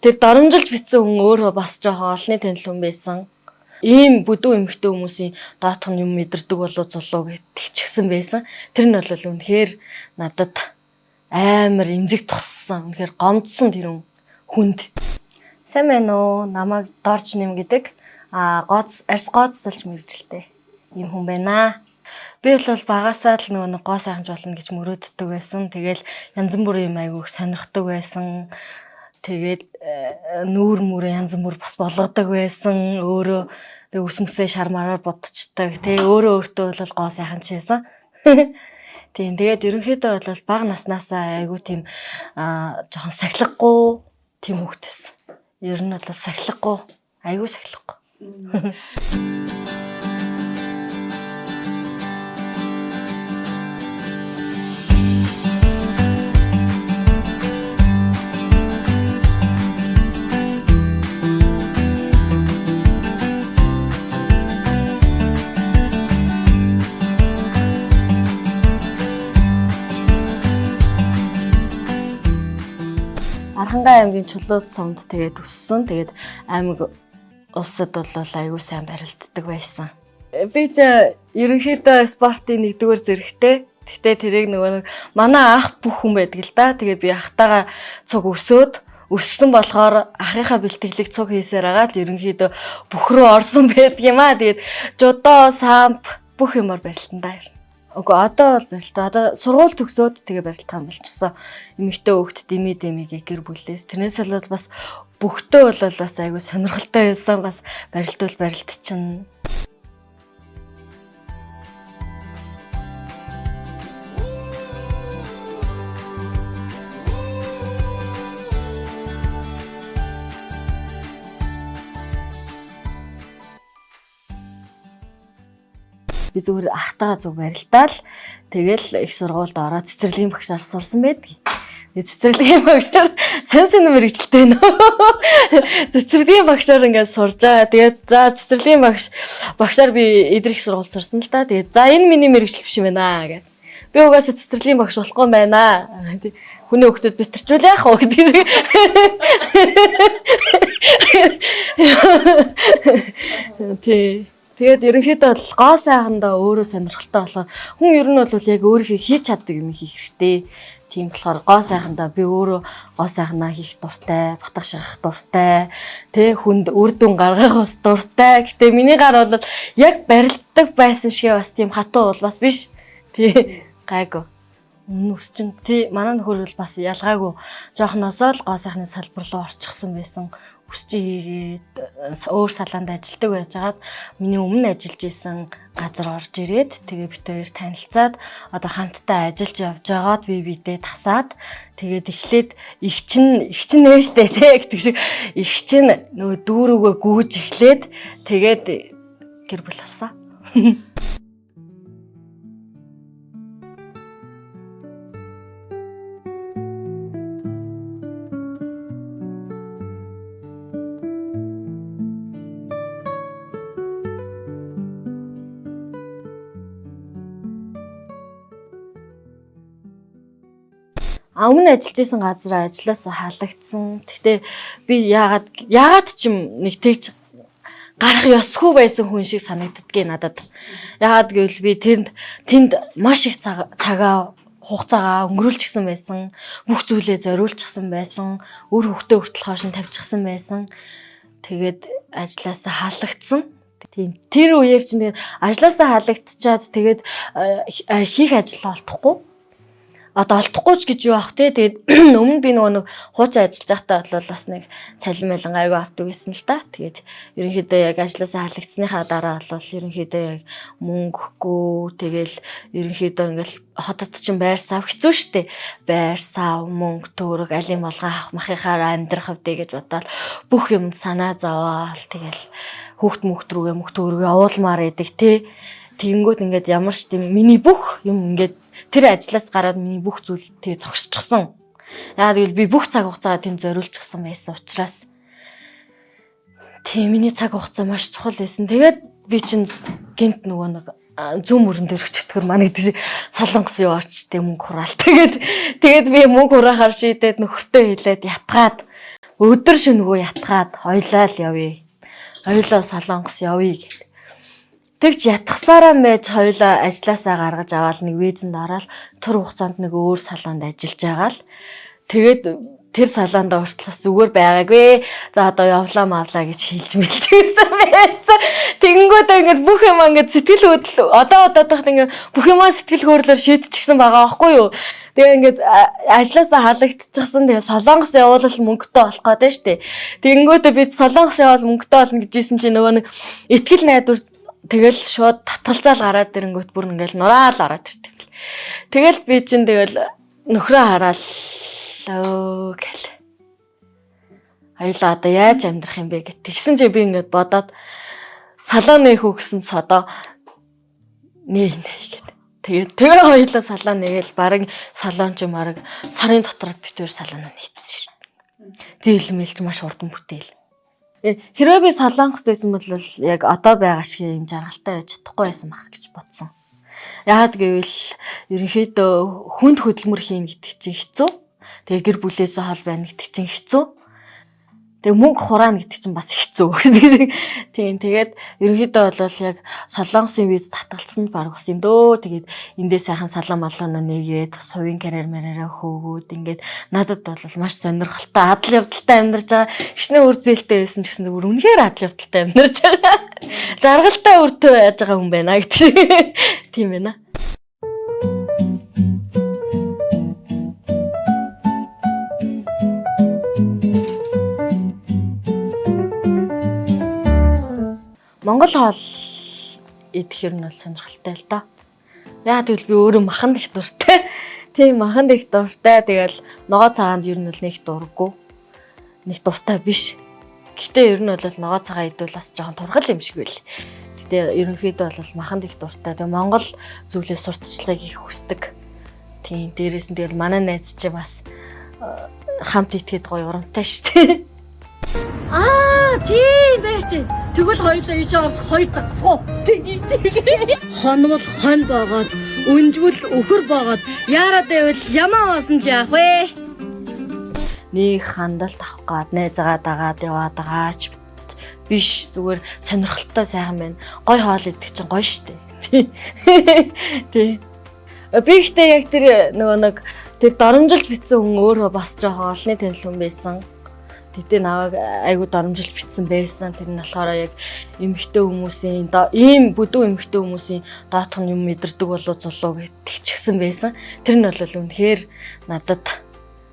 Тэр доромжилж бичсэн хүн өөрөө бас жоохон олонний танил хүн байсан. Ийм бүдүү эмэгтэй хүмүүсийн доотх нь юм мэдэрдэг болоо зулуу гэдэгчгсэн байсан. Тэр нь бол үнэхээр надад амар эмзэг туссан. Үнэхээр гомдсон тэр хүн хүнд. Сайн байна уу? Намайг Дорж нэм гэдэг. Аа гоц арьс гоцсолч мэрэгжилтэй ийм хүн байна. Би бол багасаа л нөгөө нэг гоо сайханч болно гэж мөрөөддөг байсан. Тэгэл янз бүрийн юм айгүйх сонирхдаг байсан. Тэгээд нүүр мүрээ янз бүр бас болгодог байсан. Өөрөө тэг ус мүсээ шармараар будчдаг. Тэг өөрөө өөртөө бол гоо сайханч байсан. Тийм, тэгээд ерөнхийдөө бол бага наснаасаа айгүй тийм жоохон сахилгагүй тийм хүүхэд байсан. Ер нь бол сахилгагүй, айгүй сахилгагүй. Архангай аймгийн Чулууд сумд тэгээд өссөн. Тэгээд аймаг улсад бол аягүй сайн барилддаг байсан. Би ч ерөнхийдөө спортын нэгдүгээр зэрэгтэй. Гэхдээ тэрийг нөгөө нэг манай ах бүх хүн байдаг л да. Тэгээд би ахтайгаа цуг өсөөд өссөн болохоор ахынхаа бэлтгэлийг цуг хийсээр агаад л ерөнхийдөө бүх рүү орсон байдаг юм аа. Тэгээд жудо, самп бүх юмар барилтан да. Үгүй одоо бол барилтаа. Одоо сургууль төгсөөд тэгээ барилдах юм болчихсон. Эмэгтэй хүүхд дими димигээ гэр бүлээс. Тэрнээс болоод бас бүхтээ бол бас айгүй сонирхолтой байсан. Бас барилдвал барилдчихна. Би зүгээр ахтайгаа зүг барилдаал тэгэл их сургуульд ороод цэцэрлэгийн багшаар сурсан байдаг. Тэгээ цэцэрлэгийн багшаар сонь сонь мэрэгчлээ нөө. Цэцэрлэгийн багшаар ингээд сурж байгаа. Тэгээд за цэцэрлэгийн багшаар би эдэр их сургуульд сурсан л та. Тэгээд за энэ миний мэрэгжил биш юм байна гэд. Би угаасаа цэцэрлэгийн багш болохгүй юм байна. Хүний хүүхдэд битэрчүүл яах вэ гэдэг. Тий. Тэгээд ерөнхийдөө бол гоо сайхандаа өөрөө сонирхолтой болохоор хүн ер нь бол яг өөрийнхөө хийж чаддаг юм хийх хэрэгтэй. Тийм болохоор гоо сайхандаа би өөрөө гоо сайхнаа хийх дуртай, батгах шахах дуртай, тэ хүнд үр дүн гаргах бас дуртай. Гэтэ миний гар бол яг барилддаг байсан шиг бас тийм хатуу бол бас биш. Тий, гайгүй. Өмнө өс чинь тий манай нөхөр бол бас ялгаагүй жоохносоо л гоо сайхны салбар руу орчихсон байсан. Өсч хийгээд өөр салаанд ажилладаг байжгаад миний өмнө ажиллаж исэн газар орж ирээд тэгээ бид хоёр танилцаад одоо хамтдаа ажиллаж явж байгаад би бидээ тасаад тэгээд эхлээд их чинь нэ штэ тэ гэдэг шиг их чинь нөгөө дүүрүүгээ гүйж эхлээд тэгээд гэр бүл болсон. Өмнө ажиллаж исэн газар ажилласаа халагдсан. Гэхдээ би яагаад ч юм нэг тэгж гарах ёсгүй байсан хүн шиг санагддгийг надад. Яагаад гэвэл би тэнд маш их цагаа хугацаагаа өнгөрүүлчихсэн байсан. Бүх зүйлээ зориулчихсан байсан. Үр хөвгтөө хүртэл хоош нь тавьчихсан байсан. Тэгээд ажилласаа халагдсан. Тийм. Тэр үеэр чинь тэгээд ажилласаа халагдчаад тэгээд хийх ажил олдохгүй. Одоо олдохгүй ч гэж юу ах те. Тэгээд өмнө би нөгөө нэг хуучин ажиллаж байхдаа бол бас нэг цалин мэлэн айгүй авдаг байсан л та. Тэгээд ерөнхийдөө яг ажилласаа халагдсныхаа дараа бол ерөнхийдөө яг мөнгөгүй тэгэл ерөнхийдөө ингээл хотод чинь байр сав хэцүү шттэ. Байр сав, мөнгө төгрөг алин болгон авах махихаар амьдрах вдэ гэж бодоод бүх юм санаа зовоол тэгэл хүүхд мөхт рүүгээ мөх төгрөг явуулмаар идэг те. Тэгэнгүүт ингээд ямар ч тийм миний бүх юм ингээд тэр ажлаас гараад миний бүх зүйл тэгээ зогсчихсон. Яагаад гэвэл би бүх цаг хугацаагаа тэнд зориулчихсан байсан учраас тийм миний цаг хугацаа маш чухал байсан. Тэгээд би чинь гинт нөгөө нэг зүүн мөрөн дээр өчтгөр маань гэдэг шиг солонгос юу очтой мөнгө хураал. Тэгээд би мөнгө хураахаар шийдээд нөхөртөө хэлээд ятгаад Өдөр шөнөгүй ятгаад хоёлаа л явъя. Хоёлаа Солонгос явъя гэд. Тэгч ятгасаараа мэж хоёлаа ажилласаа гаргаж аваад нэг визэнд ороод тур хугацаанд нэг өөр салонд ажиллаж байгаа л тэгээд тэр салонд хүртэл бас зүгээр байгаагүй. За одоо явлаа мавлаа гэж хэлж мэлж байсан байсан. Тэгэнгүүтээ ингээд бүх юм ингээд сэтгэл хөдлөл одоо одоодохт ингээд бүх юмаа сэтгэл хөдлөлөөр шийдчихсэн байгаа байхгүй юу? Тэгээ ингээд ажилласаа халагдчихсан. Тэгээ Солонгос явуул мөнгөтэй болох гэдэг нь шүү дээ. Тэгэнгүүтээ би Солонгос явуул мөнгөтэй болно гэж хэлсэн чинь нөгөө нэг итгэл найдвар тэгэл шууд татгалзаал гараад ирэнгүүт бүр ингээл нураал ороод ирдэг. Тэгэл би чинь тэгэл нөхрөө хараал өө гэл. Аюулаа одоо яаж амьдрах юм бэ гэт. Тэгсэн чи би ингээд бодоод салон нээх үү гэсэн содоо нээ нээ гэт. Тэгээд тэгээ хоёулаа салон нэгээл бараг салон чи бараг сарын дотор битүүр салон нийцсэн шин. Зээл мэлж маш хурдан бүтээл. Хэрвээ би Солонгост байсан бол яг одоо байгаа шиг юм жаргалтай байж чадахгүй байсан байх гэж бодсон. Яагаад гэвэл ерөнхийдөө хүнд хөдөлмөр хийн гэдэг чинь хэцүү. Тэгээ гэр бүлээсээ хол байна гэдэг чинь хэцүү. Тэгээ мөнгө хураана гэдэг чинь бас хэцүү. Тийм, тэгээд ерөнхийдөө бол яг Солонгосын виз татгалцсан баг бас юм дөө. Тэгээд эндээ сайхан салон малоноо нэгээд бас хувийн карьер мараараа хөөгөөд ингээд надад бол маш сонирхолтой адал явдалтай амьдарч байгаа. Хичнээн үр зээлтэй байсан ч гэсэн бүр үнэхээр адал явдалтай амьдарч байгаа. Жаргалтай үртөө яаж байгаа хүн байна гэдэг. Тийм байна. Монгол хоол идэх юм нь бол сонирхолтой л доо. Яа гэвэл би өөрөө маханд их дуртай. Тийм, маханд их дуртай. Тэгэл ногоо цагаанд ер нь бол нэг дурггүй. Нэг дуртай биш. Гэтэ ер нь бол ногоо цагаан идвэл бас жоохон тургал юм шиг байл. Гэтэ ерөнхийдөө бол маханд их дуртай. Тэгээ Монгол зүйлээс сурталчилгааг их хүсдэг. Тийм, дээрээс нь тэгэл манай найз чи бас хамт итгэхэд гоё урамтай шүү дээ. Аа, тийм байж тээ. Тэгвэл хоёулаа ийшээ орж 2 цаг суу. Хонвол хон боогоод, өнжвөл өхөр боогоод, яарад байвал ямаа баасан чи яах вэ? Нэг хандалт авах гад найзгаа дагаад яваад байгаач биш, зүгээр сонирхолтой сайхан байна. Гой хоол идэх чинь гоё штэ. Тий. Би ихтэй яг тэр нөгөө нэг тэр доромжилж битсэн хүн өөрөө бас жоохон олонний танил хүн байсан. Тэгтээ наваг айгу доромжилж битсэн байсан. Тэр нь болохоор яг эмэгтэй хүмүүсийн ийм бүдүү эмэгтэй хүмүүсийн доотх нь юм мэдэрдэг болоо зулуу гэдэг ч гэсэн байсан. Тэр нь бол үнэхээр надад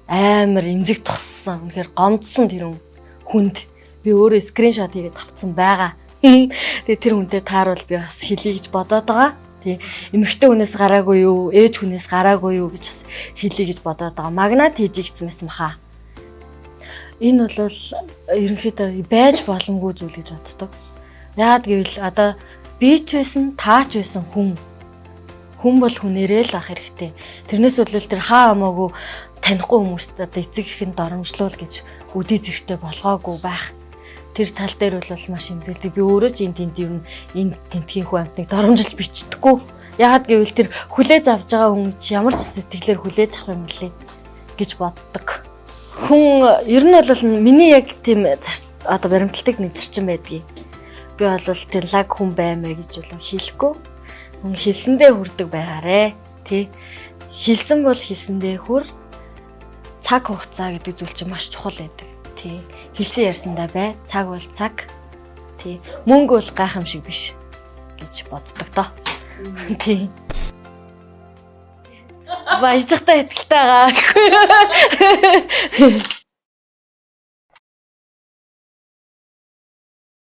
амар эмзэг туссан. Үнэхээр гомдсон тэр хүнд. Би өөрөө скриншот хийгээд авцсан байгаа. Тэгээ тэр хүнтэй тааруул би бас хэлье гэж бодоод байгаа. Тий, эмэгтэй хүнээс гараагүй юу, ээж хүнээс гараагүй юу гэж бас хэлье гэж бодоод байгаа. Магнат хийж игцсэн байсан баха. Энэ бол ерөнхийдөө байж боломгүй зүйл гэж боддог. Яагаад гэвэл одоо би ч байсан, таа ч байсан хүн. Хүн бол хүнээрээ л ах хэрэгтэй. Тэрнээс бол тэр хаа хамаагүй танихгүй хүмүүст одоо эцэг эхэн доромжлуул гэж өдий зэрэгтэй болгоогүй байх. Тэр тал дээр бол маш эмзэглдэг. Би өөрөө ч энэ тэнд ер нь энэ тентхийн хүн амтныг доромжилж бичдэггүй. Яагаад гэвэл тэр хүлээж авч байгаа хүн чи ямар ч сэтгэлээр хүлээж авах юм лээ гэж боддог. Хүн ер нь бол миний яг тийм одоо баримтлагдаг нэг зарчим байдгийг. Би бол тэр лаг хүн баймаа гэж бол хэлэхгүй. Хүн хэлсэндээ хүрдэг байгаарэ. Тий. Хэлсэн бол хэлсэндээ хүр. Цаг хугацаа гэдэг зүйл чинь маш чухал байдаг. Тий. Хэлсэн ярьсандаа бай. Цаг бол цаг. Тий. Мөнгө бол гайхамшиг биш гэж боддог доо. Тий. Баяжтай ихтэй байгаа.